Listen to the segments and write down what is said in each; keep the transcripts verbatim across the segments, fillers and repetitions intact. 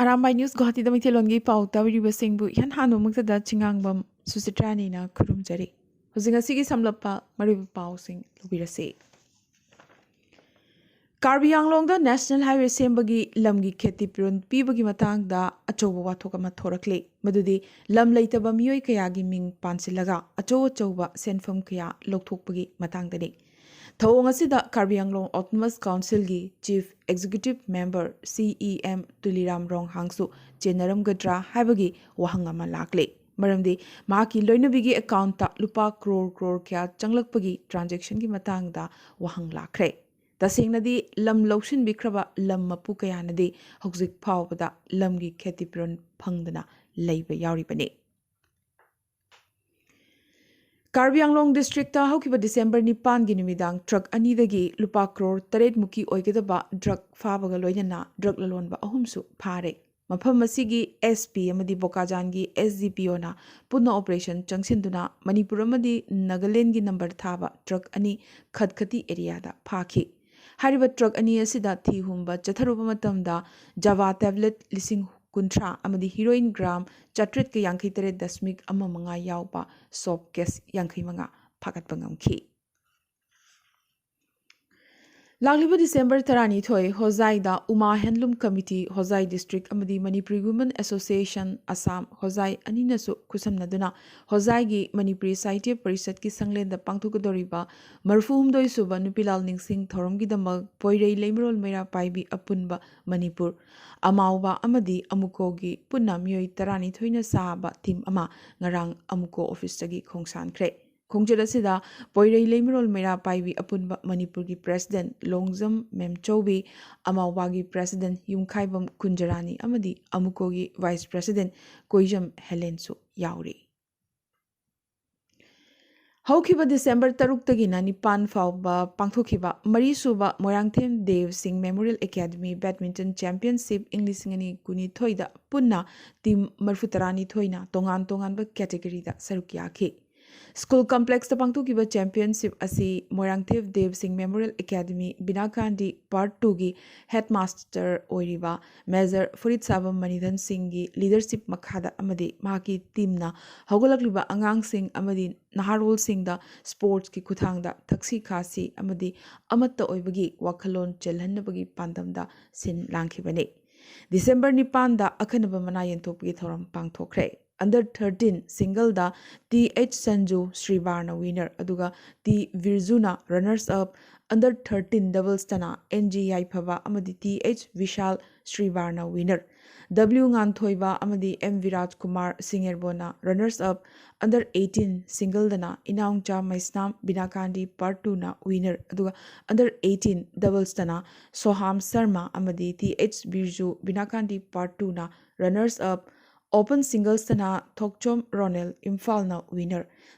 Arambai news ꯒꯨꯋꯥꯍꯥꯇꯤꯗ ꯃꯩꯇꯩꯂꯣꯟꯒꯤ ꯄꯥꯎ ꯇꯥꯕꯤꯔꯤꯕꯁꯤꯡꯕꯨ ꯏꯍꯥꯟ ꯍꯥꯟꯕꯃꯛꯇꯗ ꯆꯤꯉꯥꯡꯕꯝ ꯁꯨꯆꯤꯇ꯭ꯔꯥꯅꯤꯅ ꯈꯨꯔꯨꯝꯖꯔꯤ꯫ ꯍꯧꯖꯤꯛ ꯉꯁꯤꯒꯤ ꯁꯝꯂꯞꯄ ꯃꯔꯨꯑꯣꯏꯕ ꯄꯥꯎꯁꯤꯡ ꯂꯧꯕꯤꯔꯁꯤ꯫ ꯀꯥꯔꯕꯤ ꯑꯪꯂꯣꯡꯗ ꯅꯦꯁꯅꯦꯜ ꯍꯥꯏꯋꯦ ꯁꯦꯝꯕꯒꯤ ꯂꯝꯒꯤ ꯈꯦꯇꯤ ꯄꯤꯔꯨꯟ ꯄꯤꯕꯒꯤ ꯃꯇꯥꯡꯗ ꯑꯆꯧꯕ ꯋꯥꯊꯣꯛ ꯑꯃ ꯊꯣꯔꯛꯂꯤ, ꯃꯗꯨꯗꯤ ꯂꯝ ꯂꯩꯇꯕ ꯃꯤꯑꯣꯏ ꯀꯌꯥꯒꯤ ꯃꯤꯡ ꯄꯥꯟꯁꯤꯜꯂꯒ ꯑꯆꯧ ꯑꯆꯧꯕ ꯁꯦꯟꯐꯝ ꯀꯌꯥ ꯂꯧꯊꯣꯛꯄꯒꯤ ꯃꯇꯥꯡꯗꯅꯤ꯫ ꯊꯧꯑꯣꯡ ꯑꯁꯤꯗ ꯀꯥꯔꯕꯤ ꯑꯪꯂꯣꯡ ꯑꯣꯇꯣꯅꯣꯃꯁ ꯀꯥꯎꯟꯁꯤꯜꯒꯤ ꯆꯤꯐ ꯑꯦꯛꯖꯤꯀ꯭ꯌꯨꯇꯤꯚ ꯃꯦꯝꯕꯔ, ꯁꯤ ꯏ ꯑꯦꯝ, ꯇꯨꯂꯤꯔꯥꯝ ꯔꯣꯡꯍꯥꯡꯁꯨ ꯆꯦꯟꯅꯔꯝꯒꯗ꯭ꯔꯥ ꯍꯥꯏꯕꯒꯤ ꯋꯥꯍꯪ ꯑꯃ ꯂꯥꯛꯂꯤ꯫ ꯃꯔꯝꯗꯤ ꯃꯍꯥꯛꯀꯤ ꯂꯣꯏꯅꯕꯤꯒꯤ ꯑꯦꯀꯥꯎꯟꯠꯇ ꯂꯨꯄꯥ ꯀ꯭ꯔꯣꯔ ꯀ꯭ꯔꯣꯔ ꯀꯌꯥ ꯆꯪꯂꯛꯄꯒꯤ ꯇ꯭ꯔꯥꯟꯖꯦꯛꯁꯟꯒꯤ ꯃꯇꯥꯡꯗ ꯋꯥꯍꯪ ꯂꯥꯛꯈ꯭ꯔꯦ꯫ ꯇꯁꯦꯡꯅꯗꯤ ꯂꯝ ꯂꯧꯁꯤꯟꯕꯤꯈ꯭ꯔꯕ ꯂꯝ ꯃꯄꯨ ꯀꯌꯥꯅꯗꯤ ꯍꯧꯖꯤꯛ ꯐꯥꯎꯕꯗ ꯂꯝꯒꯤ ꯈꯦꯇꯤꯄꯨꯔꯟ ꯐꯪꯗꯅ ꯂꯩꯕ ꯌꯥꯎꯔꯤꯕꯅꯤ꯫ ꯀꯥꯔꯕꯤ ꯑꯪꯂꯣꯡ ꯗꯤꯁꯇ꯭ꯔꯤꯛꯇ ꯍꯧꯈꯤꯕ ꯗꯤꯁꯦꯝꯕꯔ ꯅꯤꯄꯥꯟꯒꯤ ꯅꯨꯃꯤꯗꯥꯡ ꯇ꯭ꯔꯛ ꯑꯅꯤꯗꯒꯤ ꯂꯨꯄꯥ ꯀ꯭ꯔꯣꯔ ꯇꯔꯦꯠ ꯃꯨꯛꯀꯤ ꯑꯣꯏꯒꯗꯕ ꯗ꯭ꯔꯒ ꯐꯥꯕꯒ ꯂꯣꯏꯅꯅ ꯗ꯭ꯔꯒ ꯂꯂꯣꯟꯕ ꯑꯍꯨꯝꯁꯨ ꯐꯥꯔꯦ꯫ ꯃꯐꯝ ꯑꯁꯤꯒꯤ ꯑꯦꯁ ꯄꯤ ꯑꯃꯗꯤ ꯕꯣꯀꯥꯖꯥꯟꯒꯤ ꯑꯦꯁ ꯗꯤ ꯄꯤ ꯑꯣꯅ ꯄꯨꯟꯅ ꯑꯣꯄꯔꯦꯁꯟ ꯆꯪꯁꯤꯟꯗꯨꯅ ꯃꯅꯤꯄꯨꯔ ꯑꯃꯗꯤ ꯅꯥꯒꯥꯂꯦꯟꯗꯒꯤ ꯅꯝꯕꯔ ꯊꯥꯕ ꯇ꯭ꯔꯛ ꯑꯅꯤ ꯈꯠꯈꯇꯤ ꯑꯦꯔꯤꯌꯥꯗ ꯐꯥꯈꯤ꯫ ꯍꯥꯏꯔꯤꯕ ꯇ꯭ꯔꯛ ꯑꯅꯤ ꯑꯁꯤꯗ ꯊꯤ ꯍꯨꯝꯕ ꯆꯠꯊꯔꯨꯕ ꯃꯇꯝꯗ ꯖꯥꯋꯥ ꯇꯦꯕ꯭ꯂꯦꯠ ꯂꯤꯁꯤꯡ ꯀꯨꯟꯊ꯭ꯔꯥ ꯑꯃꯗꯤ ꯍꯤꯔꯣꯏꯟ ꯒ꯭ꯔꯥꯝ ꯆꯥꯇ꯭ꯔꯦꯠꯀ ꯌꯥꯡꯈꯩ ꯇꯔꯦꯠ ꯗꯁꯃꯤꯛ ꯑꯃ ꯃꯉꯥ ꯌꯥꯎꯕ ꯁꯣꯞ ꯀꯦꯁ ꯌꯥꯡꯈꯩ ꯃꯉꯥ ꯐꯥꯒꯠꯄ ꯉꯝꯈꯤ꯫ ꯂꯥꯛꯂꯤꯕ ꯗꯤꯁꯦꯝꯕꯔ ꯇꯔꯥꯅꯤꯊꯣꯏ ꯍꯣꯖꯥꯏꯗ ꯎꯃꯥ ꯍꯦꯟꯂꯨꯝ ꯀꯃꯤꯇꯤ, ꯍꯣꯖꯥꯏ ꯗꯤꯁꯇ꯭ꯔꯤꯛ ꯑꯃꯗꯤ ꯃꯅꯤꯄꯨꯔꯤ ꯋꯨꯃꯦꯟ ꯑꯦꯁꯣꯁꯤꯌꯦꯁꯟ ꯑꯁꯥꯝ, ꯍꯣꯖꯥꯏ ꯑꯅꯤꯅꯁꯨ ꯈꯨꯠꯁꯝꯅꯗꯨꯅ ꯍꯣꯖꯥꯏꯒꯤ ꯃꯅꯤꯄꯨꯔꯤ ꯁꯥꯍꯤꯇ꯭ꯌ ꯄꯔꯤꯁꯠꯀꯤ ꯁꯪꯂꯦꯟꯗ ꯄꯥꯡꯊꯣꯛꯀꯗꯧꯔꯤꯕ ꯃꯔꯤꯐꯨ ꯍꯨꯝꯗꯣꯏ ꯁꯨꯕ ꯅꯨꯄꯤꯂꯥꯜ ꯅꯤꯡꯁꯤꯡ ꯊꯧꯔꯝꯒꯤꯗꯃꯛ ꯄꯣꯏꯔꯩ ꯂꯩꯃꯔꯣꯜ ꯃꯩꯔꯥ ꯄꯥꯏꯕꯤ ꯑꯄꯨꯟꯕ ꯃꯅꯤꯄꯨꯔ, ꯑꯃꯥꯎꯕ ꯑꯃꯗꯤ ꯑꯃꯨꯀꯣꯒꯤ ꯄꯨꯟꯅ ꯃꯤꯑꯣꯏ ꯇꯔꯥꯅꯤꯊꯣꯏꯅ ꯁꯥꯕ ꯇꯤꯝ ꯑꯃ ꯉꯔꯥꯡ ꯑꯃꯨꯀꯣ ꯑꯣꯐꯤꯁꯇꯒꯤ ꯈꯣꯡꯁꯥꯟꯈ꯭ꯔꯦ꯫ ꯈꯣꯡꯆꯠ ꯑꯁꯤꯗ ꯄꯣꯏꯔꯩ ꯂꯩꯃꯔꯣꯜ ꯃꯩꯔꯥ ꯄꯥꯏꯕꯤ ꯑꯄꯨꯟꯕ ꯃꯅꯤꯄꯨꯔꯒꯤ ꯄ꯭ꯔꯦꯁꯤꯗꯦꯟꯠ ꯂꯣꯡꯖꯝ ꯃꯦꯝꯆꯧꯕꯤ, ꯑꯃꯥꯎꯕꯥꯒꯤ ꯄ꯭ꯔꯦꯁꯤꯗꯦꯟꯠ ꯌꯨꯝꯈꯥꯏꯕꯝ ꯀꯨꯟꯖꯔꯥꯅꯤ ꯑꯃꯗꯤ ꯑꯃꯨꯀꯣꯒꯤ ꯚꯥꯏꯁ ꯄ꯭ꯔꯦꯁꯤꯗꯦꯟꯠ ꯀꯣꯏꯖꯝ ꯍꯦꯂꯦꯟꯁꯨ ꯌꯥꯎꯔꯤ꯫ ꯍꯧꯈꯤꯕ ꯗꯤꯁꯦꯝꯕꯔ ꯇꯔꯨꯛꯇꯒꯤꯅ ꯅꯤꯄꯥꯟ ꯐꯥꯎꯕ ꯄꯥꯡꯊꯣꯛꯈꯤꯕ ꯃꯔꯤꯁꯨꯕ ꯃꯣꯏꯔꯥꯡꯊꯦꯝ ꯗꯦꯕ ꯁꯤꯡ ꯃꯦꯃꯣꯔꯤꯌꯦꯜ ꯑꯦꯀꯥꯗꯃꯤ ꯕꯦꯗꯃꯤꯟꯇꯟ ꯆꯦꯝꯄꯤꯌꯟꯁꯤꯞ ꯏꯪ ꯂꯤꯁꯤꯡ ꯑꯅꯤ ꯀꯨꯟꯅꯤꯊꯣꯏꯗ ꯄꯨꯟꯅ ꯇꯤꯝ ꯃꯔꯤꯐꯨ ꯇꯔꯥꯅꯤꯊꯣꯏꯅ ꯇꯣꯉꯥꯟ ꯇꯣꯉꯥꯟꯕ ꯀꯦꯇꯦꯒꯣꯔꯤꯗ ꯁꯔꯨꯛ ꯌꯥꯈꯤ꯫ ꯁ꯭ꯀꯨꯜ ꯀꯝꯄ꯭ꯂꯦꯛꯁꯇ ꯄꯥꯡꯊꯣꯛꯈꯤꯕ ꯆꯦꯝꯄꯤꯌꯟꯁꯤꯞ ꯑꯁꯤ ꯃꯣꯏꯔꯥꯡꯊꯦꯝ ꯗꯦꯕ ꯁꯤꯡ ꯃꯦꯃꯣꯔꯤꯌꯦꯜ ꯑꯦꯀꯥꯗꯃꯤ ꯕꯤꯅꯥꯀꯥꯟꯗꯤ ꯄꯥꯔꯠ ꯇꯨꯒꯤ ꯍꯦꯗꯃꯥꯁꯇꯔ ꯑꯣꯏꯔꯤꯕ ꯃꯦꯖꯔ ꯐꯨꯔꯤꯠ ꯁꯥꯕꯝ ꯃꯅꯤꯙꯟ ꯁꯤꯡꯒꯤ ꯂꯤꯗꯔꯁꯤꯞ ꯃꯈꯥꯗ ꯑꯃꯗꯤ ꯃꯍꯥꯛꯀꯤ ꯇꯤꯝꯅ ꯍꯧꯒꯠꯂꯛꯂꯤꯕ ꯑꯉꯥꯡꯁꯤꯡ ꯑꯃꯗꯤ ꯅꯍꯥꯔꯣꯜꯁꯤꯡꯗ ꯁ꯭ꯄꯣꯔꯠꯁꯀꯤ ꯈꯨꯠꯊꯥꯡꯗ ꯊꯛꯁꯤ ꯈꯥꯁꯤ ꯑꯃꯗꯤ ꯑꯃꯠꯇ ꯑꯣꯏꯕꯒꯤ ꯋꯥꯈꯜꯂꯣꯟ ꯆꯦꯜꯍꯟꯅꯕꯒꯤ ꯄꯥꯟꯗꯝꯗ ꯁꯤꯟ ꯂꯥꯡꯈꯤꯕꯅꯤ꯫ ꯗꯤꯁꯦꯝꯕꯔ ꯅꯤꯄꯥꯟꯗ ꯑꯈꯟꯅꯕ ꯃꯅꯥ ꯌꯦꯟꯊꯣꯛꯄꯒꯤ ꯊꯧꯔꯝ ꯄꯥꯡꯊꯣꯛꯈ꯭ꯔꯦ꯫ ꯑꯟꯗꯔ ꯊꯥꯔꯇꯤꯟ ꯁꯤꯡꯒꯜꯗ ꯇꯤ ꯑꯩꯆ ꯁꯟꯖꯨ ꯁ꯭ꯔꯤꯕꯥꯔꯅ ꯋꯤꯅꯔ, ꯑꯗꯨꯒ ꯇꯤ ꯕꯤꯔꯖꯨꯅ ꯔꯅꯔꯁ ꯑꯞ, ꯑꯟꯗꯔ ꯊꯥꯔꯇꯤꯟ ꯗꯕꯜꯁꯇꯅ ꯑꯦꯟ ꯖꯤ ꯌꯥꯏꯐꯕ ꯑꯃꯗꯤ ꯇꯤ ꯑꯩꯆ ꯕꯤꯁꯥꯜ ꯁ꯭ꯔꯤꯕꯥꯔꯅ ꯋꯤꯅꯔ, ꯗꯕ꯭ꯂꯤꯎ ꯉꯥꯟꯊꯣꯏꯕ ꯑꯃꯗꯤ ꯑꯦꯝ ꯕꯤꯔꯥꯖ ꯀꯨꯃꯥꯔ ꯁꯤꯡꯑꯦꯔꯕꯣꯟꯅ ꯔꯅꯔꯁ ꯑꯞ, ꯑꯟꯗꯔ ꯑꯩꯠꯇꯤꯟ ꯁꯤꯡꯒꯜꯗꯅ ꯏꯅꯥꯎꯆꯥ ꯃꯩꯁꯅꯥꯝ ꯕꯤꯅꯥꯀꯥꯟꯗꯤ ꯄꯥꯔꯠ ꯇꯨꯅ ꯋꯤꯅꯔ, ꯑꯗꯨꯒ ꯑꯟꯗꯔ ꯑꯩꯠꯇꯤꯟ ꯗꯕꯜꯁꯇꯅ ꯁꯣꯍꯥꯝ ꯁꯔꯃ ꯑꯃꯗꯤ T H Birju Binakandi part ꯇꯨꯅ ꯔꯅꯔꯁ ꯑꯞ, ꯑꯣꯄꯟ ꯁꯤꯡꯒꯜꯁꯇꯅ ꯊꯣꯛꯆꯣꯝ ꯔꯣꯅꯦꯜ ꯏꯝꯐꯥꯜꯅ ꯋꯤꯅꯔ,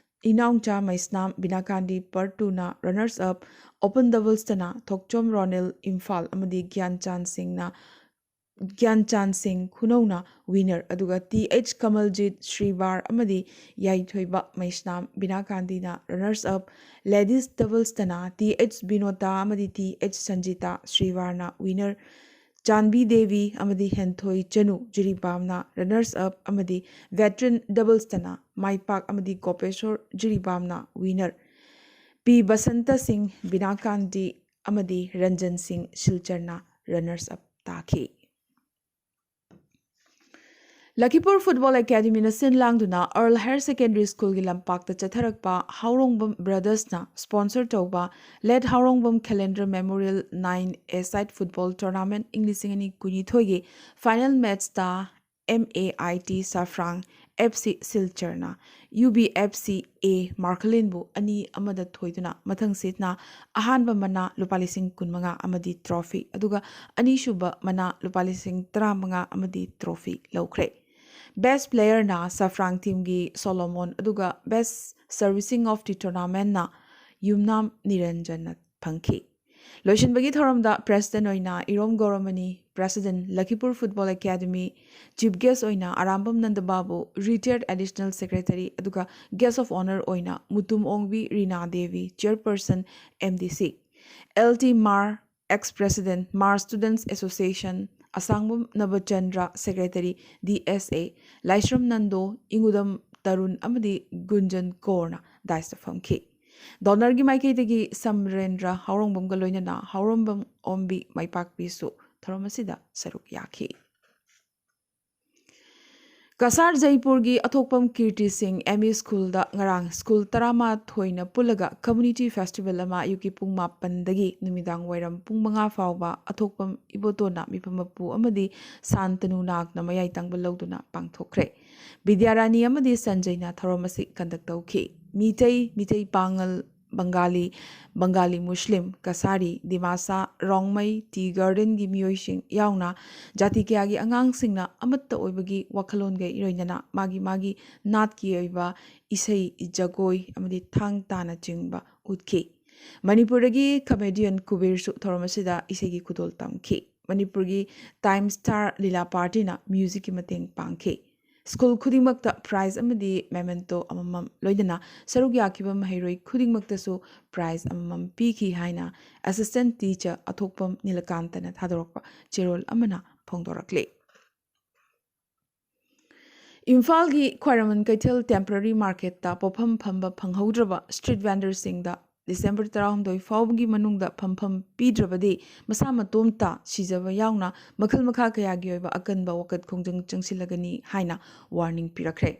ꯏꯅꯥꯎꯆꯥ ꯃꯩꯁꯅꯥꯝ ꯕꯤꯅꯥꯀꯥꯟꯗꯤ ꯄꯥꯔꯠ ꯇꯨꯅ ꯔꯅꯔꯁ ꯑꯞ, ꯑꯣꯄꯟ ꯗꯕꯜꯁꯇꯅ ꯊꯣꯛꯆꯣꯝ ꯔꯣꯅꯦꯜ ꯏꯝꯐꯥꯜ ꯑꯃꯗꯤ ꯒ꯭ꯌꯥꯟꯆꯥꯟ ꯁꯤꯡꯅ, ꯒ꯭ꯌꯥꯟꯆꯥꯟ ꯁꯤꯡ ꯈꯨꯅꯧꯅ ꯋꯤꯅꯔ, ꯑꯗꯨꯒ ꯇꯤ ꯑꯩꯆ ꯀꯃꯜꯖꯤꯠ ꯁ꯭ꯔꯤꯕꯥꯔ ꯑꯃꯗꯤ ꯌꯥꯏꯊꯣꯏꯕ ꯃꯩꯁꯅꯥꯝ ꯕꯤꯅꯥꯀꯥꯟꯗꯤꯅ ꯔꯅꯔꯁ ꯑꯞ, ꯂꯦꯗꯤꯁ ꯗꯕꯜꯁꯇꯅ ꯇꯤ ꯑꯩꯆ ꯕꯤꯅꯣꯇꯥ ꯑꯃꯗꯤ ꯇꯤ ꯑꯩꯆ ꯁꯟꯖꯤꯇꯥ ꯁ꯭ꯔꯤꯕꯥꯔꯅ ꯋꯤꯅꯔ, ꯆꯥꯟꯕꯤ ꯗꯦꯕꯤ ꯑꯃꯗꯤ ꯍꯦꯟꯊꯣꯏ ꯆꯅꯨ ꯖꯤꯔꯤꯕꯥꯝꯅ ꯔꯅꯔꯁ ꯑꯞ ꯑꯃꯗꯤ ꯚꯦꯇꯔꯟ ꯗꯕꯜꯁꯇꯅ ꯃꯥꯏꯄꯥꯛ ꯑꯃꯗꯤ ꯒꯣꯄꯦꯁꯣꯔ ꯖꯤꯔꯤꯕꯥꯝꯅ ꯋꯤꯅꯔ, ꯄꯤ ꯕꯁꯟꯇ ꯁꯤꯡ ꯕꯤꯅꯥꯀꯥꯟꯗꯤ ꯑꯃꯗꯤ ꯔꯟꯖꯟ ꯁꯤꯡ ꯁꯤꯜꯆꯔꯅ ꯔꯅꯔꯁ ꯑꯞ ꯇꯥꯈꯤ꯫ ꯂꯈꯤꯄꯨꯔ ꯐꯨꯠꯕꯣꯜ ꯑꯦꯀꯥꯗꯃꯤꯅ ꯁꯤꯟ ꯂꯥꯡꯗꯨꯅ ꯑꯔꯜ ꯍꯥꯌꯔ ꯁꯦꯀꯦꯟꯗꯔꯤ ꯁ꯭ꯀꯨꯜꯒꯤ ꯂꯝꯄꯥꯛꯇ ꯆꯠꯊꯔꯛꯄ ꯍꯥꯎꯔꯣꯡꯕꯝ ꯕ꯭ꯔꯗꯔꯁꯅ ꯁ꯭ꯄꯣꯟꯁꯔ ꯇꯧꯕ ꯂꯦꯠ ꯍꯥꯎꯔꯣꯡꯕꯝ Khelendra memorial nine a side football tournament ꯏꯪ ꯂꯤꯁꯤꯡ ꯑꯅꯤ ꯀꯨꯟꯅꯤꯊꯣꯏꯒꯤ ꯐꯥꯏꯅꯦꯜ ꯃꯦꯠꯆꯇ M A I T Saphrang F C ꯁꯤꯜꯆꯔꯅ ꯌꯨ ꯕꯤ ꯑꯦꯐ ꯁꯤ ꯑꯦ ꯃꯥꯔꯈꯂꯤꯟꯕꯨ ꯑꯅꯤ ꯑꯃꯗ ꯊꯣꯏꯗꯨꯅ ꯃꯊꯪꯁꯤꯠꯅ ꯑꯍꯥꯟꯕ ꯃꯅꯥ ꯂꯨꯄꯥ ꯂꯤꯁꯤꯡ ꯀꯨꯟꯃꯉꯥ ꯑꯃꯗꯤ ꯇ꯭ꯔꯣꯐꯤ, ꯑꯗꯨꯒ ꯑꯅꯤꯁꯨꯕ ꯃꯅꯥ ꯂꯨꯄꯥ ꯂꯤꯁꯤꯡ ꯇꯔꯥꯃꯉꯥ ꯑꯃꯗꯤ ꯇ꯭ꯔꯣꯐꯤ ꯂꯧꯈ꯭ꯔꯦ꯫ ꯕꯦꯁ ꯄ꯭ꯂꯦꯌꯔꯅ ꯁꯥꯐ꯭ꯔꯥꯡ ꯇꯤꯝꯒꯤ ꯁꯣꯂꯣꯃꯣꯟ, ꯑꯗꯨꯒ ꯕꯦꯁ ꯁꯔꯚꯤꯁꯤꯡ ꯑꯣꯐ ꯗꯤ ꯇꯣꯔꯅꯥꯃꯦꯟꯠꯅ ꯌꯨꯝꯅꯥꯝ ꯅꯤꯔꯟꯖꯟꯅ ꯐꯪꯈꯤ꯫ ꯂꯣꯏꯁꯤꯟꯕꯒꯤ ꯊꯧꯔꯝꯗ President ꯑꯣꯏꯅ ꯏꯔꯣꯝ ꯒꯧꯔꯃꯅꯤ, President, Lakhipur Football Academy, Chief Guest ꯑꯣꯏꯅ ꯑꯔꯥꯝꯕꯝ ꯅꯟꯗꯕꯥꯕꯨ, Retired Additional Secretary, ꯑꯗꯨꯒ Guest of Honour ꯑꯣꯏꯅ ꯃꯨꯇꯨꯝ ꯑꯣꯡꯕꯤ ꯔꯤꯅꯥ Devi, Chairperson, M D C, L T Mar, Ex President, Mar Students Association, ꯑꯁꯥꯡꯕꯝ Nabachandra, Secretary, D S A, ꯂꯥꯏꯁ꯭ꯔꯝ ꯅꯟꯗꯣ, ꯏꯉꯨꯗꯝ ꯇꯔꯨꯟ ꯑꯃꯗꯤ ꯒꯨꯟꯖꯟ ꯀꯣꯔꯅ dais ꯇ ꯐꯝꯈꯤ꯫ Donor ꯒꯤ ꯃꯥꯏꯀꯩꯗꯒꯤ ꯁꯝꯔꯦꯟꯗ꯭ꯔ ꯍꯥꯎꯔꯣꯡꯕꯝꯒ ꯂꯣꯏꯅꯅ ꯍꯥꯎꯔꯣꯡꯕꯝ ꯑꯣꯝꯕꯤ ꯃꯥꯏꯄꯥꯛꯄꯤꯁꯨ ꯊꯧꯔꯝ ꯑꯁꯤꯗ ꯁꯔꯨꯛ ꯌꯥꯈꯤ꯫ ꯀꯁꯥꯔ ꯖꯩꯄꯨꯔꯒꯤ ꯑꯊꯣꯛꯄꯝ ꯀꯤꯔꯇꯤ ꯁꯤꯡ M E School ꯗ ꯉꯔꯥꯡ ꯁ꯭ꯀꯨꯜ ꯇꯔꯥꯃꯥꯊꯣꯏꯅ ꯄꯨꯜꯂꯒ Community Festival ꯑꯃ ꯑꯌꯨꯛꯀꯤ ꯄꯨꯡ ꯃꯥꯄꯟꯗꯒꯤ ꯅꯨꯃꯤꯗꯥꯡ ꯋꯥꯏꯔꯝ ꯄꯨꯡ ꯃꯉꯥ ꯐꯥꯎꯕ ꯑꯊꯣꯛꯄꯝ ꯏꯕꯣꯇꯣꯟꯅ ꯃꯤꯐꯝ ꯃꯄꯨ ꯑꯃꯗꯤ ꯁꯥꯟꯇꯅꯨ ꯅꯥꯒꯅ ꯃꯌꯥꯏ ꯇꯪꯕ ꯂꯧꯗꯨꯅ ꯄꯥꯡꯊꯣꯛꯈ꯭ꯔꯦ꯫ ꯕꯤꯗ꯭ꯌꯥꯔꯥꯅꯤ ꯑꯃꯗꯤ ꯁꯟꯖꯩꯅ ꯊꯧꯔꯝ ꯑꯁꯤ conduct ꯇꯧꯈꯤ꯫ ꯃꯤꯇꯩ, ꯃꯤꯇꯩ ꯄꯥꯉꯜ, ꯕꯪꯒꯥꯂꯤ, ꯕꯪꯒꯥꯂꯤ ꯃꯨꯁꯂꯤꯝ, ꯀꯁꯥꯔꯤ, ꯗꯤꯃꯥꯁꯥ, ꯔꯣꯡꯃꯩ, Tea Garden ꯒꯤ ꯃꯤꯑꯣꯏꯁꯤꯡ ꯌꯥꯎꯅ ꯖꯥꯇꯤ ꯀꯌꯥꯒꯤ ꯑꯉꯥꯡꯁꯤꯡꯅ ꯑꯃꯠꯇ ꯑꯣꯏꯕꯒꯤ ꯋꯥꯈꯜꯂꯣꯟꯒ ꯏꯔꯣꯏꯅꯅ ꯃꯥꯒꯤ ꯃꯥꯒꯤ ꯅꯥꯠꯀꯤ ꯑꯣꯏꯕ ꯏꯁꯩ, ꯖꯒꯣꯏ ꯑꯃꯗꯤ ꯊꯥꯡ ꯇꯥꯅꯆꯤꯡꯕ ꯎꯠꯈꯤ꯫ ꯃꯅꯤꯄꯨꯔꯗꯒꯤ comedian ꯀꯨꯕꯦꯔꯁꯨ ꯊꯧꯔꯝ ꯑꯁꯤꯗ ꯏꯁꯩꯒꯤ ꯈꯨꯗꯣꯜ ꯇꯝꯈꯤ꯫ ꯃꯅꯤꯄꯨꯔꯒꯤ Time Star ꯂꯤꯂꯥ Party ꯅ music ꯀꯤ ꯃꯇꯦꯡ ꯄꯥꯡꯈꯤ꯫ ꯁ꯭ꯀꯨꯜ ꯈꯨꯗꯤꯡꯃꯛꯇ prize ꯑꯃꯗꯤ memento ꯑꯃꯃꯝ, ꯂꯣꯏꯅꯅ ꯁꯔꯨꯛ ꯌꯥꯈꯤꯕ ꯃꯍꯩꯔꯣꯏ ꯈꯨꯗꯤꯡꯃꯛꯇꯁꯨ prize ꯑꯃꯃꯝ ꯄꯤꯈꯤ ꯍꯥꯏꯅ Assistant Teacher ꯑꯊꯣꯛꯄꯝ ꯅꯤꯂꯀꯥꯟꯇꯅ ꯊꯥꯗꯣꯔꯛꯄ ꯆꯦꯔꯣꯜ ꯑꯃꯅ ꯐꯣꯡꯗꯣꯔꯛꯂꯤ꯫ ꯏꯝꯐꯥꯜꯒꯤ ꯈ꯭ꯋꯥꯏꯔꯝꯕꯟ ꯀꯩꯊꯦꯜ temporary market ꯇ ꯄꯣꯠꯐꯝ ꯐꯝꯕ ꯐꯪꯍꯧꯗ꯭ꯔꯕ street vendor ꯁꯤꯡꯗ December ꯇꯔꯥꯍꯨꯝꯗꯣꯏ ꯐꯥꯎꯕꯒꯤ ꯃꯅꯨꯡꯗ ꯐꯝꯐꯝ ꯄꯤꯗ꯭ꯔꯕꯗꯤ ꯃꯁꯥ ꯃꯇꯣꯝꯇ ꯁꯤꯖꯕ ꯌꯥꯎꯅ ꯃꯈꯜ ꯃꯈꯥ ꯀꯌꯥꯒꯤ ꯑꯣꯏꯕ ꯑꯀꯟꯕ ꯋꯥꯀꯠ ꯈꯣꯡꯖꯪ ꯆꯪꯁꯤꯜꯂꯒꯅꯤ ꯍꯥꯏꯅ warning ꯄꯤꯔꯛꯈ꯭ꯔꯦ꯫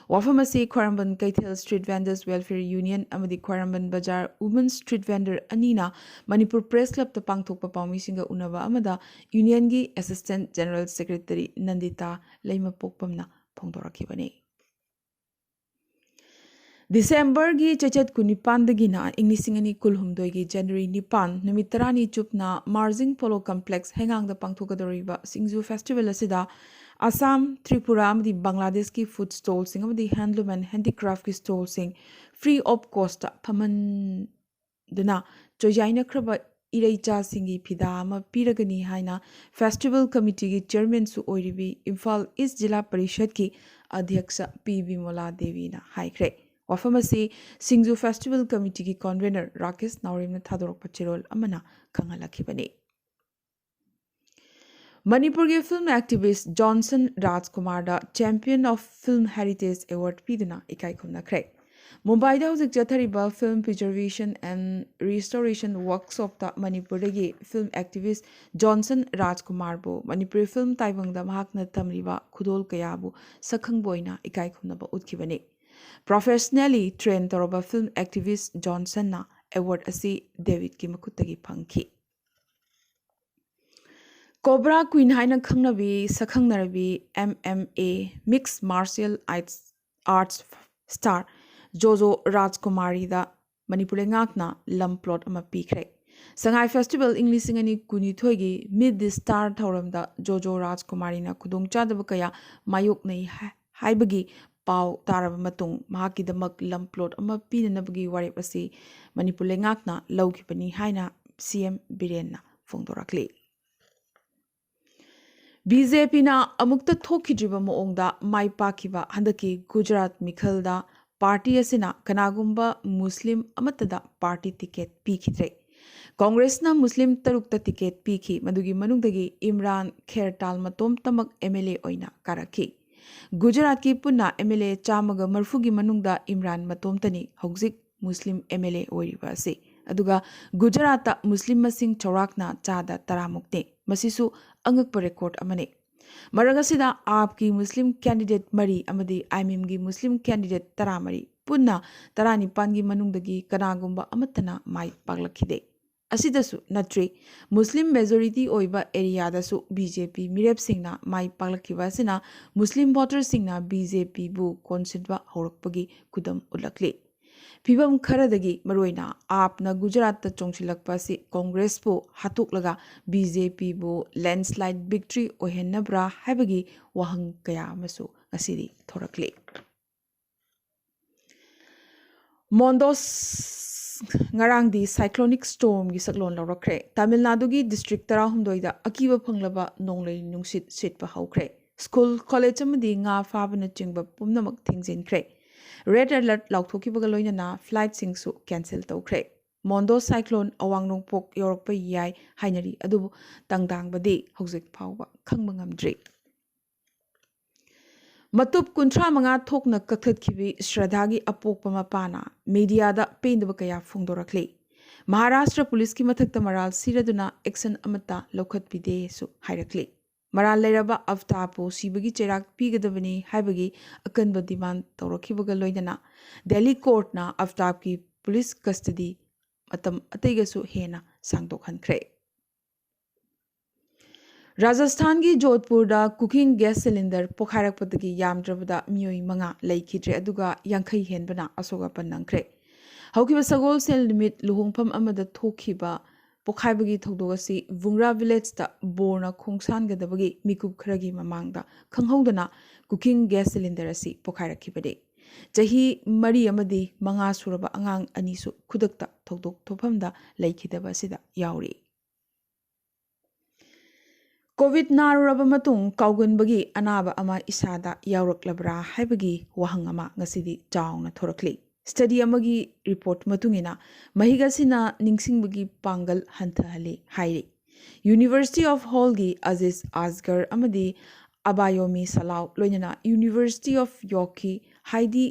ꯋꯥꯐꯝ ꯑꯁꯤ ꯈ꯭ꯋꯥꯏꯔꯝꯕꯟ ꯀꯩꯊꯦꯜ Street Vendors Welfare Union ꯑꯃꯗꯤ ꯈ꯭ꯋꯥꯏꯔꯝꯕꯟ ꯕꯖꯥꯔ Women Street Vendor ꯑꯅꯤꯅ ꯃꯅꯤꯄꯨꯔ Press Club ꯇ ꯄꯥꯡꯊꯣꯛꯄ ꯄꯥꯎꯃꯤꯁꯤꯡꯒ ꯎꯅꯕ ꯑꯃꯗ Union ꯒꯤ Assistant General Secretary ꯅꯟꯗꯤꯇꯥ ꯂꯩꯃꯄꯣꯛꯄꯝꯅ ꯐꯣꯡꯗꯣꯔꯛꯈꯤꯕꯅꯤ꯫ December ꯒꯤ ꯆꯩꯆꯠ ꯀꯨꯟꯅꯤꯄꯥꯟꯗꯒꯤꯅ ꯏꯪ ꯂꯤꯁꯤꯡ ꯑꯅꯤ ꯀꯨꯟꯍꯨꯝꯗꯣꯏꯒꯤ January ꯅꯤꯄꯥꯟ, ꯅꯨꯃꯤꯠ ꯇꯔꯥꯅꯤ ꯆꯨꯞꯅ ꯃꯥꯔꯖꯤꯡ ꯄꯣꯂꯣ complex ꯍꯩꯉꯥꯡꯗ ꯄꯥꯡꯊꯣꯛꯀꯗꯧꯔꯤꯕ ꯁꯤꯡꯖꯨ festival ꯑꯁꯤꯗ ꯑꯁꯥꯝ, ꯇ꯭ꯔꯤꯄꯨꯔꯥ ꯑꯃꯗꯤ ꯕꯪꯒ꯭ꯂꯥꯗꯦꯁꯀꯤ food stall ꯁꯤꯡ ꯑꯃꯗꯤ handloom and handicraft ꯀꯤ stall ꯁꯤꯡ free of cost ꯇ ꯐꯝꯍꯟꯗꯨꯅ ꯆꯣꯏꯖꯥꯏꯅꯈ꯭ꯔꯕ ꯏꯔꯩꯆꯥꯁꯤꯡꯒꯤ ꯐꯤꯗꯥ ꯑꯃ ꯄꯤꯔꯒꯅꯤ ꯍꯥꯏꯅ ꯐꯦꯁꯇꯤꯚꯦꯜ ꯀꯃꯤꯇꯤꯒꯤ ꯆꯤꯌꯔꯃꯦꯟꯁꯨ ꯑꯣꯏꯔꯤꯕꯤ ꯏꯝꯐꯥꯜ ꯏꯁ ꯖꯤꯂꯥ ꯄꯔꯤꯁꯠꯀꯤ ꯑꯙ꯭ꯌꯛꯁ ꯄꯤ ꯕꯤꯃꯣꯂꯥ ꯗꯦꯕꯤꯅ ꯍꯥꯏꯈ꯭ꯔꯦ꯫ ꯋꯥꯐꯝ ꯑꯁꯤ ꯁꯤꯡꯖꯨ ꯐꯦꯁꯇꯤꯚꯦꯜ ꯀꯃꯤꯇꯤꯒꯤ ꯀꯟꯚꯦꯅꯔ ꯔꯥꯀꯦꯁ ꯅꯥꯎꯔꯦꯝꯅ ꯊꯥꯗꯣꯔꯛꯄ ꯆꯦꯔꯣꯜ ꯑꯃꯅ ꯈꯪꯍꯜꯂꯛꯈꯤꯕꯅꯤ꯫ ꯃꯅꯤꯄꯨꯔꯒꯤ ꯐꯤꯜꯝ ꯑꯦꯛꯇꯤꯚꯤꯁ ꯖꯣꯟꯁꯟ ꯔꯥꯖꯀꯨꯃꯥꯔꯗ Champion of Film Heritage Award ꯄꯤꯗꯨꯅ ꯏꯀꯥꯏ ꯈꯨꯝꯅꯈ꯭ꯔꯦ꯫ ꯃꯨꯝꯕꯥꯏꯗ ꯍꯧꯖꯤꯛ ꯆꯠꯊꯔꯤꯕ Film Preservation and Restoration Workshopꯇ ꯃꯅꯤꯄꯨꯔꯗꯒꯤ film activist Johnson ꯔꯥꯖꯀꯨꯃꯥꯔꯕꯨ Manipuri film ꯇꯥꯏꯕꯪꯗ ꯃꯍꯥꯛꯅ ꯇꯝꯂꯤꯕ ꯈꯨꯗꯣꯜ ꯀꯌꯥꯕꯨ ꯁꯛꯈꯪꯕ ꯑꯣꯏꯅ ꯏꯀꯥꯏ ꯈꯨꯝꯅꯕ ꯎꯠꯈꯤꯕꯅꯤ꯫ Professionally train ꯇꯧꯔꯕ ꯐꯤꯜꯝ ꯑꯦꯛꯇꯤꯚꯤꯁ ꯖꯣꯟꯁꯟꯅ ꯑꯦꯋꯥꯔꯗ ꯑꯁꯤ ꯗꯦꯕꯤꯗꯀꯤ ꯃꯈꯨꯠꯇꯒꯤ ꯐꯪꯈꯤ꯫ ꯀꯣꯕ꯭ꯔꯥ ꯀ꯭ꯋꯤꯟ ꯍꯥꯏꯅ ꯈꯪꯅꯕꯤ ꯁꯛꯈꯪꯅꯔꯕꯤ M M A Mixed Martial Arts Star ꯖꯣꯖꯣ ꯔꯥꯖꯀꯨꯃꯥꯔꯤꯗ Manipur ꯂꯩꯉꯥꯛꯅ ꯂꯝ ꯄ꯭ꯂꯣꯠ ꯑꯃ ꯄꯤꯈ꯭ꯔꯦ꯫ ꯁꯉꯥꯏ ꯐꯦꯁꯇꯤꯚꯦꯜ ꯏꯪ ꯂꯤꯁꯤꯡ ꯑꯅꯤ ꯀꯨꯟꯅꯤꯊꯣꯏꯒꯤ Meet the Star ꯊꯧꯔꯝꯗ ꯖꯣꯖꯣ ꯔꯥꯖꯀꯨꯃꯥꯔꯤꯅ ꯈꯨꯗꯣꯡꯆꯥꯗꯕ ꯀꯌꯥ ꯃꯥꯌꯣꯛꯅꯩ ꯍꯥꯏ-, ꯍꯥꯏꯕꯒꯤ ꯄꯥꯎ ꯇꯥꯔꯕ ꯃꯇꯨꯡ ꯃꯍꯥꯛꯀꯤꯗꯃꯛ ꯂꯝ ꯄ꯭ꯂꯣꯠ ꯑꯃ ꯄꯤꯅꯅꯕꯒꯤ ꯋꯥꯔꯦꯞ ꯑꯁꯤ ꯃꯅꯤꯄꯨꯔ ꯂꯩꯉꯥꯛꯅ ꯂꯧꯈꯤꯕꯅꯤ ꯍꯥꯏꯅ C M ꯕꯤꯔꯦꯟꯅ ꯐꯣꯡꯗꯣꯔꯛꯂꯤ꯫ B J Pꯅ ꯑꯃꯨꯛꯇ ꯊꯣꯛꯈꯤꯗ꯭ꯔꯤꯕ ꯃꯑꯣꯡꯗ ꯃꯥꯏ ꯄꯥꯛꯈꯤꯕ ꯍꯟꯗꯛꯀꯤ ꯒꯨꯖꯔꯥꯠ ꯃꯤꯈꯜꯗ ꯄꯥꯔꯇꯤ ꯑꯁꯤꯅ ꯀꯅꯥꯒꯨꯝꯕ ꯃꯨꯁꯂꯤꯝ ꯑꯃꯠꯇꯗ ꯄꯥꯔꯇꯤ ꯇꯤꯀꯦꯠ ꯄꯤꯈꯤꯗ꯭ꯔꯦ꯫ ꯀꯣꯡꯒ꯭ꯔꯦꯁꯅ ꯃꯨꯁꯂꯤꯝ ꯇꯔꯨꯛꯇ ꯇꯤꯀꯦꯠ ꯄꯤꯈꯤ, ꯃꯗꯨꯒꯤ ꯃꯅꯨꯡꯗꯒꯤ ꯏꯝꯔꯥꯟ ꯈꯦꯔꯇꯥꯜ ꯃꯇꯣꯝꯇꯃꯛ M L A ꯑꯣꯏꯅ ꯀꯥꯔꯛꯈꯤ꯫ ꯒꯨꯖꯔꯥꯠꯀꯤ ꯄꯨꯟꯅ M L A ꯆꯥꯝꯃꯒ ꯃꯔꯤꯐꯨꯒꯤ ꯃꯅꯨꯡꯗ ꯏꯝꯔꯥꯟ ꯃꯇꯣꯝꯇꯅꯤ ꯍꯧꯖꯤꯛ ꯃꯨꯁꯂꯤꯝ M L A ꯑꯣꯏꯔꯤꯕ ꯑꯁꯤ꯫ ꯑꯗꯨꯒ ꯒꯨꯖꯔꯥꯠꯇ ꯃꯨꯁꯂꯤꯝ ꯃꯁꯤꯡ ꯆꯥꯎꯔꯥꯛꯅ ꯆꯥꯗ ꯇꯔꯥꯃꯨꯛꯅꯤ꯫ ꯃꯁꯤꯁꯨ ꯑꯉꯛꯄ ꯔꯦꯀꯣꯔꯗ ꯑꯃꯅꯤ꯫ ꯃꯔꯛ ꯑꯁꯤꯗ ꯑꯥꯞꯀꯤ ꯃꯨꯁꯂꯤꯝ ꯀꯦꯟꯗꯤꯗꯦꯠ ꯃꯔꯤ ꯑꯃꯗꯤ ꯑꯥꯏꯃꯤꯝꯒꯤ ꯃꯨꯁꯂꯤꯝ ꯀꯦꯟꯗꯤꯗꯦꯠ ꯇꯔꯥꯃꯔꯤ, ꯄꯨꯟꯅ ꯇꯔꯥꯅꯤꯄꯥꯟꯒꯤ ꯃꯅꯨꯡꯗꯒꯤ ꯀꯅꯥꯒꯨꯝꯕ ꯑꯃꯠꯇꯅ ꯃꯥꯏ ꯄꯥꯛꯂꯛꯈꯤꯗꯦ꯫ ꯑꯁꯤꯗꯁꯨ ꯅꯠꯇ꯭ꯔꯤ, ꯃꯨꯁꯂꯤꯝ ꯃꯦꯖꯣꯔꯤꯇꯤ ꯑꯣꯏꯕ ꯑꯦꯔꯤꯌꯥꯗꯁꯨ B J P ꯃꯤꯔꯦꯞꯁꯤꯡꯅ ꯃꯥꯏ ꯄꯥꯛꯂꯛꯈꯤꯕ ꯑꯁꯤꯅ ꯃꯨꯁꯂꯤꯝ ꯚꯣꯇꯔꯁꯤꯡꯅ B J Pꯕꯨ ꯀꯣꯟꯁꯤꯟꯕ ꯍꯧꯔꯛꯄꯒꯤ ꯈꯨꯗꯝ ꯎꯠꯂꯛꯂꯤ꯫ ꯐꯤꯚꯝ ꯈꯔꯗꯒꯤ, ꯃꯔꯨꯑꯣꯏꯅ ꯑꯥꯞꯅ ꯒꯨꯖꯔꯥꯠꯇ ꯆꯣꯡꯁꯤꯜꯂꯛꯄ ꯑꯁꯤ ꯀꯣꯡꯒ꯭ꯔꯦꯁꯄꯨ ꯍꯥꯠꯇꯣꯛꯂꯒ B J Pꯕꯨ ꯂꯦꯟꯁꯂꯥꯏꯗ ꯚꯤꯛꯇ꯭ꯔꯤ ꯑꯣꯏꯍꯟꯅꯕ꯭ꯔꯥ ꯍꯥꯏꯕꯒꯤ ꯋꯥꯍꯪ ꯀꯌꯥ ꯑꯃꯁꯨ ꯉꯁꯤꯗꯤ ꯊꯣꯔꯛꯂꯤ꯫ ꯃꯣꯟꯗꯣꯁ ꯉꯔꯥꯡꯗꯤ cyclonic stormꯒꯤ ꯁꯛꯂꯣꯟ ꯂꯧꯔꯛꯈ꯭ꯔꯦ꯫ ꯇꯥꯃꯤꯜ ꯅꯥꯗꯨꯒꯤ district ꯇꯔꯥꯍꯨꯝꯗꯣꯏꯗ ꯑꯀꯤꯕ ꯐꯪꯂꯕ ꯅꯣꯡꯂꯩ ꯅꯨꯡꯁꯤꯠ ꯁꯤꯠꯄ ꯍꯧꯈ꯭ꯔꯦ꯫ ꯁ꯭ꯀꯨꯜ, ꯀꯣꯂꯦꯖ ꯑꯃꯗꯤ ꯉꯥ ꯐꯥꯕꯅꯆꯤꯡꯕ ꯄꯨꯝꯅꯃꯛ ꯊꯤꯡꯖꯤꯟꯈ꯭ꯔꯦ꯫ Red alert ꯂꯥꯎꯊꯣꯛꯈꯤꯕꯒ ꯂꯣꯏꯅꯅ flightꯁꯤꯡꯁꯨ cancel ꯇꯧꯈ꯭ꯔꯦ꯫ ꯃꯣꯟꯗꯣꯁ cyclone ꯑꯋꯥꯡ ꯅꯣꯡꯄꯣꯛ ꯌꯧꯔꯛꯄ ꯌꯥꯏ ꯍꯥꯏꯅꯔꯤ, ꯑꯗꯨꯕꯨ ꯇꯪꯗꯥꯡꯕꯗꯤ ꯍꯧꯖꯤꯛ ꯐꯥꯎꯕ ꯈꯪꯕ ꯉꯝꯗ꯭ꯔꯤ꯫ ꯃꯇꯨꯞ ꯀꯨꯟꯊ꯭ꯔꯥ ꯃꯉꯥ ꯊꯣꯛꯅ ꯀꯛꯊꯠꯈꯤꯕꯤ ꯁ꯭ꯔꯗꯥꯒꯤ ꯑꯄꯣꯛꯄ ꯃꯄꯥꯅ mediaꯗ ꯄꯦꯟꯗꯕ ꯀꯌꯥ ꯐꯣꯡꯗꯣꯔꯛꯂꯤ꯫ ꯃꯍꯥꯔꯥꯁꯇ꯭ꯔ ꯄꯨꯂꯤꯁꯀꯤ ꯃꯊꯛꯇ ꯃꯔꯥꯜ ꯁꯤꯔꯗꯨꯅ action ꯑꯃꯠꯇ ꯂꯧꯈꯠꯄꯤꯗꯦꯁꯨ ꯍꯥꯏꯔꯛꯂꯤ꯫ ꯃꯔꯥꯜ ꯂꯩꯔꯕ ꯑꯐꯇꯥꯕꯄꯨ ꯁꯤꯕꯒꯤ ꯆꯩꯔꯥꯛ ꯄꯤꯒꯗꯕꯅꯤ ꯍꯥꯏꯕꯒꯤ ꯑꯀꯟꯕ demand ꯇꯧꯔꯛꯈꯤꯕꯒ ꯂꯣꯏꯅꯅ ꯗꯦꯜꯂꯤ courtꯅ ꯑꯐꯇꯥꯕꯀꯤ police custody ꯃꯇꯝ ꯑꯇꯩꯒꯁꯨ ꯍꯦꯟꯅ ꯁꯥꯡꯗꯣꯛꯍꯟꯈ꯭ꯔꯦ꯫ ꯔꯥꯖꯁꯊꯥꯟꯒꯤ ꯖꯣꯙꯄꯨꯔꯗ cooking gas cylinder ꯄꯣꯈꯥꯏꯔꯛꯄꯗꯒꯤ ꯌꯥꯝꯗ꯭ꯔꯕꯗ ꯃꯤꯑꯣꯏ ꯃꯉꯥ ꯂꯩꯈꯤꯗ꯭ꯔꯦ, ꯑꯗꯨꯒ ꯌꯥꯡꯈꯩ ꯍꯦꯟꯕꯅ ꯑꯁꯣꯛ ꯑꯄꯟ ꯅꯪꯈ꯭ꯔꯦ꯫ ꯍꯧꯈꯤꯕ ꯁꯒꯣꯜꯁꯦꯜ ꯅꯨꯃꯤꯠ ꯂꯨꯍꯣꯡꯐꯝ ꯑꯃꯗ ꯊꯣꯛꯈꯤꯕ ꯄꯣꯈꯥꯏꯕꯒꯤ ꯊꯧꯗꯣꯛ ꯑꯁꯤ ꯚꯨꯡꯒ꯭ꯔꯥ villageꯇ ꯕꯣꯔꯅ ꯈꯣꯡꯁꯥꯟꯒꯗꯕꯒꯤ ꯃꯤꯀꯨꯞ ꯈꯔꯒꯤ ꯃꯃꯥꯡꯗ ꯈꯪꯍꯧꯗꯅ cooking gas cylinder ꯑꯁꯤ ꯄꯣꯈꯥꯏꯔꯛꯈꯤꯕꯅꯤ꯫ ꯆꯍꯤ ꯃꯔꯤ ꯑꯃꯗꯤ ꯃꯉꯥ ꯁꯨꯔꯕ ꯑꯉꯥꯡ ꯑꯅꯤꯁꯨ ꯈꯨꯗꯛꯇ ꯊꯧꯗꯣꯛ ꯊꯣꯛꯐꯝꯗ ꯂꯩꯈꯤꯗꯕ ꯑꯁꯤꯗ ꯌꯥꯎꯔꯤ꯫ COVID ꯅꯥꯔꯨꯔꯕ ꯃꯇꯨꯡ ꯀꯥꯎꯒꯟꯕꯒꯤ ꯑꯅꯥꯕ ꯑꯃ ꯏꯁꯥꯗ ꯌꯥꯎꯔꯛꯂꯕ꯭ꯔꯥ ꯍꯥꯏꯕꯒꯤ ꯋꯥꯍꯪ ꯑꯃ ꯉꯁꯤꯗꯤ ꯆꯥꯎꯅ ꯊꯣꯔꯛꯂꯤ꯫ Study ꯑꯃꯒꯤ report ꯃꯇꯨꯡ ꯏꯟꯅ, ꯃꯍꯤꯛ ꯑꯁꯤꯅ ꯅꯤꯡꯁꯤꯡꯕꯒꯤ ꯄꯥꯡꯒꯜ ꯍꯟꯊꯍꯜꯂꯤ ꯍꯥꯏꯔꯤ꯫ University of Seoulꯒꯤ ꯑꯖꯤꯖ ꯑꯁꯒꯔ ꯑꯃꯗꯤ ꯑꯕꯥꯌꯣꯃꯤ ꯁꯂꯥꯎ, ꯂꯣꯏꯅꯅ University of Yorkꯀꯤ ꯍꯥꯏꯗꯤ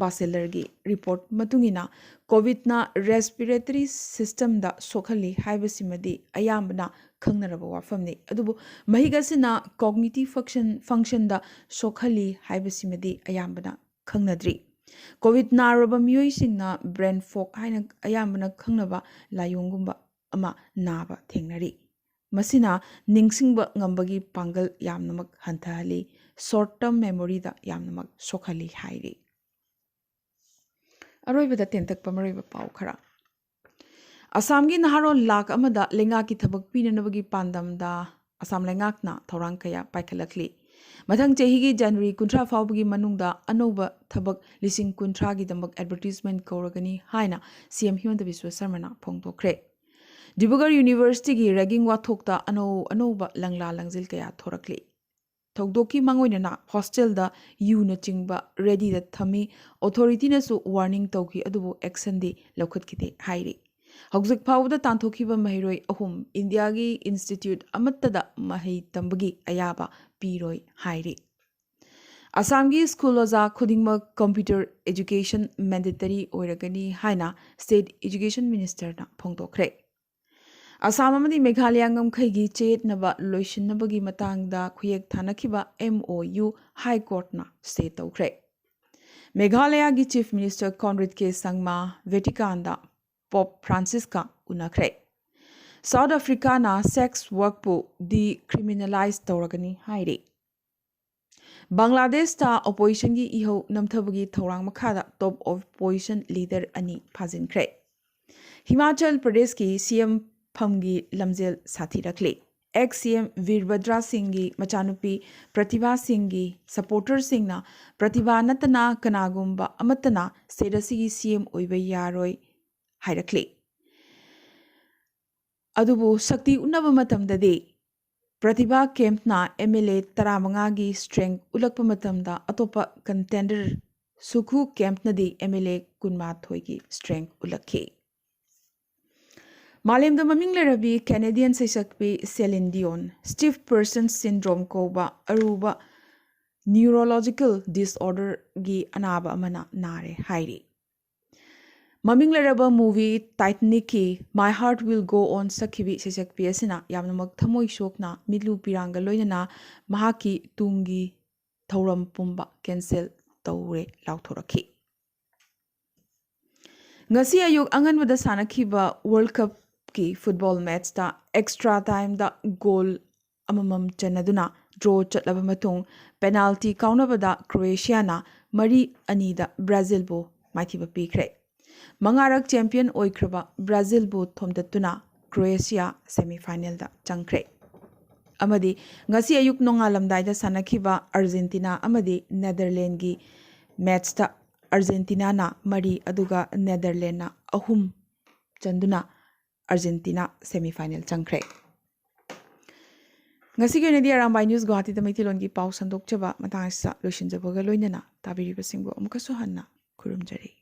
ꯕꯥꯁꯦꯂꯔꯒꯤ report ꯃꯇꯨꯡ ꯏꯟꯅ, COVIDꯅ respiratory systemꯗ ꯁꯣꯛꯍꯜꯂꯤ ꯍꯥꯏꯕꯁꯤꯃꯗꯤ ꯑꯌꯥꯝꯕꯅ ꯈꯪꯅꯔꯕ ꯋꯥꯐꯝꯅꯤ꯫ ꯑꯗꯨꯕꯨ ꯃꯍꯤꯛ ꯑꯁꯤꯅ cognitive function, functionꯗ ꯁꯣꯛꯍꯜꯂꯤ ꯍꯥꯏꯕꯁꯤꯃꯗꯤ ꯑꯌꯥꯝꯕꯅ ꯈꯪꯅꯗ꯭ꯔꯤ꯫ COVID ꯅꯥꯔꯕ ꯃꯤꯑꯣꯏꯁꯤꯡꯅ brain fog ꯍꯥꯏꯅ ꯑꯌꯥꯝꯕꯅ ꯈꯪꯅꯕ ꯂꯥꯏꯑꯣꯡꯒꯨꯝꯕ ꯑꯃ ꯅꯥꯕ ꯊꯦꯡꯅꯔꯤ꯫ ꯃꯁꯤꯅ ꯅꯤꯡꯁꯤꯡꯕ ꯉꯝꯕꯒꯤ ꯄꯥꯡꯒꯜ ꯌꯥꯝꯅꯃꯛ ꯍꯟꯊꯍꯜꯂꯤ, short term memoryꯗ ꯌꯥꯝꯅꯃꯛ ꯁꯣꯛꯍꯜꯂꯤ ꯍꯥꯏꯔꯤ꯫ ꯑꯔꯣꯏꯕꯗ ꯇꯦꯟꯇꯛꯄ ꯃꯔꯨꯑꯣꯏꯕ ꯄꯥꯎ ꯈꯔ꯫ ꯑꯁꯥꯝꯒꯤ ꯅꯍꯥꯔꯣꯜ ꯂꯥꯈ ꯑꯃꯗ ꯂꯩꯉꯥꯛꯀꯤ ꯊꯕꯛ ꯄꯤꯅꯅꯕꯒꯤ ꯄꯥꯟꯗꯝꯗ ꯑꯁꯥꯝ ꯂꯩꯉꯥꯛꯅ ꯊꯧꯔꯥꯡ ꯀꯌꯥ ꯄꯥꯏꯈꯠꯂꯛꯂꯤ꯫ ꯃꯊꯪ ꯆꯍꯤꯒꯤ ꯖꯅꯋꯥꯔꯤ ꯀꯨꯟꯊ꯭ꯔꯥ ꯐꯥꯎꯕꯒꯤ ꯃꯅꯨꯡꯗ ꯑꯅꯧꯕ ꯊꯕꯛ ꯂꯤꯁꯤꯡ ꯀꯨꯟꯊ꯭ꯔꯥꯒꯤꯗꯃꯛ ꯑꯦꯗꯚꯔꯇꯤꯁꯃꯦꯟꯠ ꯀꯧꯔꯒꯅꯤ ꯍꯥꯏꯅ ꯁꯤꯑꯦꯝ ꯍꯤꯃꯟꯇ ꯕꯤꯁ꯭ꯋ ꯁꯔꯃꯅ ꯐꯣꯡꯗꯣꯛꯈ꯭ꯔꯦ꯫ ꯗꯤꯕ꯭ꯔꯨꯒꯔ ꯌꯨꯅꯤꯚꯔꯁꯤꯇꯤꯒꯤ ꯔꯦꯒꯤꯡ ꯋꯥꯊꯣꯛꯇ ꯑꯅꯧ ꯑꯅꯧꯕ ꯂꯪꯂꯥ ꯂꯪꯖꯤꯜ ꯀꯌꯥ ꯊꯣꯔꯛꯂꯤ꯫ ꯊꯧꯗꯣꯛꯀꯤ ꯃꯥꯡꯑꯣꯏꯅꯅ ꯍꯣꯁꯇꯦꯜꯗ ꯌꯨꯅꯆꯤꯡꯕ ꯔꯦꯗꯤꯗ ꯊꯝꯃꯤ꯫ ꯑꯣꯊꯣꯔꯤꯇꯤꯅꯁꯨ ꯋꯥꯔꯅꯤꯡ ꯇꯧꯈꯤ, ꯑꯗꯨꯕꯨ ꯑꯦꯛꯁꯟꯗꯤ ꯂꯧꯈꯠꯈꯤꯗꯦ ꯍꯥꯏꯔꯤ꯫ ꯍꯧꯖꯤꯛ ꯐꯥꯎꯕꯗ ꯇꯥꯟꯊꯣꯛꯈꯤꯕ ꯃꯍꯩꯔꯣꯏ ꯑꯍꯨꯝ ꯏꯟꯗꯤꯌꯥꯒꯤ ꯏꯟꯁꯇꯤꯇ꯭ꯌꯨꯠ ꯑꯃꯠꯇꯗ ꯃꯍꯩ ꯇꯝꯕꯒꯤ ꯑꯌꯥꯕ ꯄꯤꯔꯣꯏ ꯍꯥꯏꯔꯤ꯫ ꯑꯁꯥꯝꯒꯤ ꯁ꯭ꯀꯨꯜ ꯑꯣꯖꯥ ꯈꯨꯗꯤꯡꯃꯛ ꯀꯝꯄ꯭ꯌꯨꯇꯔ ꯑꯦꯖꯨꯀꯦꯁꯟ ꯃꯦꯟꯗꯦꯇꯔꯤ ꯑꯣꯏꯔꯒꯅꯤ ꯍꯥꯏꯅ ꯁ꯭ꯇꯦꯠ ꯑꯦꯖꯨꯀꯦꯁꯟ ꯃꯤꯅꯤꯁꯇꯔꯅ ꯐꯣꯡꯗꯣꯛꯈ꯭ꯔꯦ꯫ ꯑꯁꯥꯝ ꯑꯃꯗꯤ ꯃꯦꯘꯥꯂꯌꯥ ꯉꯝꯈꯩꯒꯤ ꯆꯌꯦꯠꯅꯕ ꯂꯣꯏꯁꯤꯟꯅꯕꯒꯤ ꯃꯇꯥꯡꯗ ꯈꯨꯌꯦꯛ ꯊꯥꯅꯈꯤꯕ ꯑꯦꯝ ꯑꯣ ꯌꯨ ꯍꯥꯏ ꯀꯣꯔꯠꯅ ꯁ꯭ꯇꯦ ꯇꯧꯈ꯭ꯔꯦ꯫ ꯃꯦꯘꯥꯂꯌꯥꯒꯤ ꯆꯤꯐ ꯃꯤꯅꯤꯁꯇꯔ ꯀꯣꯟꯔꯦꯗ ꯀꯦ ꯁꯪꯃꯥ ꯚꯦꯇꯤꯀꯥꯟꯗ ꯄꯣꯞ ꯐ꯭ꯔꯥꯟꯁꯤꯁꯀ ꯎꯅꯈ꯭ꯔꯦ꯫ ꯁꯥꯎꯠ ꯑꯐ꯭ꯔꯤꯀꯥꯅ ꯁꯦꯛꯁ ꯋꯥꯔꯛꯄꯨ ꯗꯤꯀ꯭ꯔꯤꯃꯤꯅꯦꯂꯥꯏꯖ ꯇꯧꯔꯒꯅꯤ ꯍꯥꯏꯔꯤ꯫ ꯕꯪꯒ꯭ꯂꯥꯗꯦꯁꯇ ꯑꯣꯄꯣꯖꯤꯁꯟꯒꯤ ꯏꯍꯧ ꯅꯝꯊꯕꯒꯤ ꯊꯧꯔꯥꯡ ꯃꯈꯥꯗ ꯇꯣꯞ ꯑꯣꯄꯣꯖꯤꯁꯟ ꯂꯤꯗꯔ ꯑꯅꯤ ꯐꯥꯖꯤꯟꯈ꯭ꯔꯦ꯫ ꯍꯤꯃꯥꯆꯜ ꯄ꯭ꯔꯗꯦꯁꯀꯤ ꯁꯤꯑꯦꯝ ꯐꯝꯒꯤ ꯂꯝꯖꯦꯜ ꯁꯥꯊꯤꯔꯛꯂꯤ꯫ ꯑꯦꯛꯁ ꯁꯤꯑꯦꯝ ꯚꯤꯔꯚꯗ꯭ꯔꯥ ꯁꯤꯡꯒꯤ ꯃꯆꯥꯅꯨꯄꯤ ꯄ꯭ꯔꯇꯤꯚꯥ ꯁꯤꯡꯒꯤ ꯁꯄꯣꯔꯇꯔꯁꯤꯡꯅ ꯄ꯭ꯔꯇꯤꯚꯥ ꯅꯠꯇꯅ ꯀꯅꯥꯒꯨꯝꯕ ꯑꯃꯠꯇꯅ ꯁ꯭ꯇꯦꯠ ꯑꯁꯤꯒꯤ ꯁꯤꯑꯦꯝ ꯑꯣꯏꯕ ꯌꯥꯔꯣꯏ ꯍꯥꯏꯔꯛꯂꯤ꯫ ꯑꯗꯨꯕꯨ ꯁꯛꯇꯤ ꯎꯠꯅꯕ ꯃꯇꯝꯗꯗꯤ ꯄ꯭ꯔꯇꯤꯚꯥ ꯀꯦꯝꯞꯅ ꯑꯦꯝ ꯑꯦꯜ ꯑꯦ ꯇꯔꯥꯃꯉꯥꯒꯤ ꯁ꯭ꯇ꯭ꯔꯦꯡ ꯎꯠꯂꯛꯄ ꯃꯇꯝꯗ ꯑꯇꯣꯞꯄ ꯀꯟꯇꯦꯟꯗꯔ ꯁꯨꯈꯨ ꯀꯦꯝꯞꯅꯗꯤ ꯑꯦꯝ ꯑꯦꯜ ꯑꯦ ꯀꯨꯟꯃꯥꯊꯣꯏꯒꯤ ꯁ꯭ꯇ꯭ꯔꯦꯡ ꯎꯠꯂꯛꯈꯤ꯫ ꯃꯥꯂꯦꯝꯗ ꯃꯃꯤꯡ ꯂꯩꯔꯕꯤ ꯀꯦꯅꯦꯗꯤꯌꯟ ꯁꯩꯁꯛꯄꯤ ꯁꯦꯂꯤꯟ ꯗꯤꯌꯣꯟ ꯁ꯭ꯇꯤꯐ ꯄꯔꯁꯟ ꯁꯤꯟꯗ꯭ꯔꯣꯝ ꯀꯧꯕ ꯑꯔꯨꯕ ꯅ꯭ꯌꯨꯔꯣꯂꯣꯖꯤꯀꯦꯜ ꯗꯤꯁꯑꯣꯔꯗꯔꯒꯤ ꯑꯅꯥꯕ ꯑꯃꯅ ꯅꯥꯔꯦ ꯍꯥꯏꯔꯤ꯫ ꯃꯃꯤꯡ ꯂꯩꯔꯕ ꯃꯨꯚꯤ ꯇꯥꯏꯇꯅꯤꯛꯀꯤ My Heart Will Go On ꯁꯛꯈꯤꯕꯤ ꯁꯩꯁꯛꯄꯤ ꯑꯁꯤꯅ ꯌꯥꯝꯅꯃꯛ ꯊꯃꯣꯏ ꯁꯣꯛꯅ ꯃꯤꯠꯂꯨ ꯄꯤꯔꯥꯡꯒ ꯂꯣꯏꯅꯅ ꯃꯍꯥꯛꯀꯤ ꯇꯨꯡꯒꯤ ꯊꯧꯔꯝ ꯄꯨꯝꯕ ꯀꯦꯟꯁꯦꯜ ꯇꯧꯔꯦ ꯂꯥꯎꯊꯣꯔꯛꯈꯤ꯫ ꯉꯁꯤ ꯑꯌꯨꯛ ꯑꯉꯟꯕꯗ ꯁꯥꯟꯅꯈꯤꯕ ꯋꯥꯔꯜ ꯀꯞꯀꯤ ꯐꯨꯠꯕꯣꯜ ꯃꯦꯠꯆꯇ ꯑꯦꯛꯁꯇ꯭ꯔꯥ ꯇꯥꯏꯝꯗ ꯒꯣꯜ ꯑꯃꯃꯝ ꯆꯟꯅꯗꯨꯅ ꯗ꯭ꯔꯣ ꯆꯠꯂꯕ ꯃꯇꯨꯡ ꯄꯦꯅꯥꯜꯇꯤ ꯀꯥꯎꯅꯕꯗ ꯀ꯭ꯔꯣꯑꯦꯁꯤꯌꯥꯅ ꯃꯔꯤ ꯑꯅꯤꯗ ꯕ꯭ꯔꯥꯖꯤꯜꯕꯨ ꯃꯥꯏꯊꯤꯕ ꯄꯤꯈ꯭ꯔꯦ꯫ ꯃꯉꯥꯔꯛ ꯆꯦꯝꯄꯤꯌꯟ ꯑꯣꯏꯈ꯭ꯔꯕ ꯕ꯭ꯔꯥꯖꯤꯜꯕꯨ ꯊꯣꯝꯗꯠꯇꯨꯅ ꯀ꯭ꯔꯣꯑꯦꯁꯤꯌꯥ ꯁꯦꯃꯤꯐꯥꯏꯅꯦꯜꯗ ꯆꯪꯈ꯭ꯔꯦ꯫ ꯑꯃꯗꯤ ꯉꯁꯤ ꯑꯌꯨꯛ ꯅꯣꯡꯉꯥꯜꯂꯝꯗꯥꯏꯗ ꯁꯥꯟꯅꯈꯤꯕ ꯑꯥꯔꯖꯦꯟꯇꯤꯅꯥ ꯑꯃꯗꯤ ꯅꯦꯗꯔꯂꯦꯟꯒꯤ ꯃꯦꯠꯁꯇ ꯑꯥꯔꯖꯦꯟꯇꯤꯅꯥꯅ ꯃꯔꯤ ꯑꯗꯨꯒ ꯅꯦꯗꯔꯂꯦꯟꯅ ꯑꯍꯨꯝ ꯆꯟꯗꯨꯅ ꯑꯥꯔꯖꯦꯟꯇꯤꯅꯥ ꯁꯦꯃꯤꯐꯥꯏꯅꯦꯜ ꯆꯪꯈ꯭ꯔꯦ꯫ ꯉꯁꯤꯒꯤ ꯑꯣꯏꯅꯗꯤ ꯑꯔꯥꯝꯕꯥꯏ ꯅ꯭ꯌꯨꯁ ꯒꯨꯋꯥꯍꯥꯇꯤꯗ ꯃꯩꯇꯩꯂꯣꯟꯒꯤ ꯄꯥꯎ ꯁꯟꯗꯣꯛꯆꯕ ꯃꯇꯥꯡ ꯑꯁꯤꯗ ꯂꯣꯏꯁꯤꯟꯖꯕꯒ ꯂꯣꯏꯅꯅ ꯇꯥꯕꯤꯔꯤꯕꯁꯤꯡꯕꯨ ꯑꯃꯨꯛꯀꯁꯨ ꯍꯟꯅ ꯈꯨꯔꯨꯝꯖꯔꯤ꯫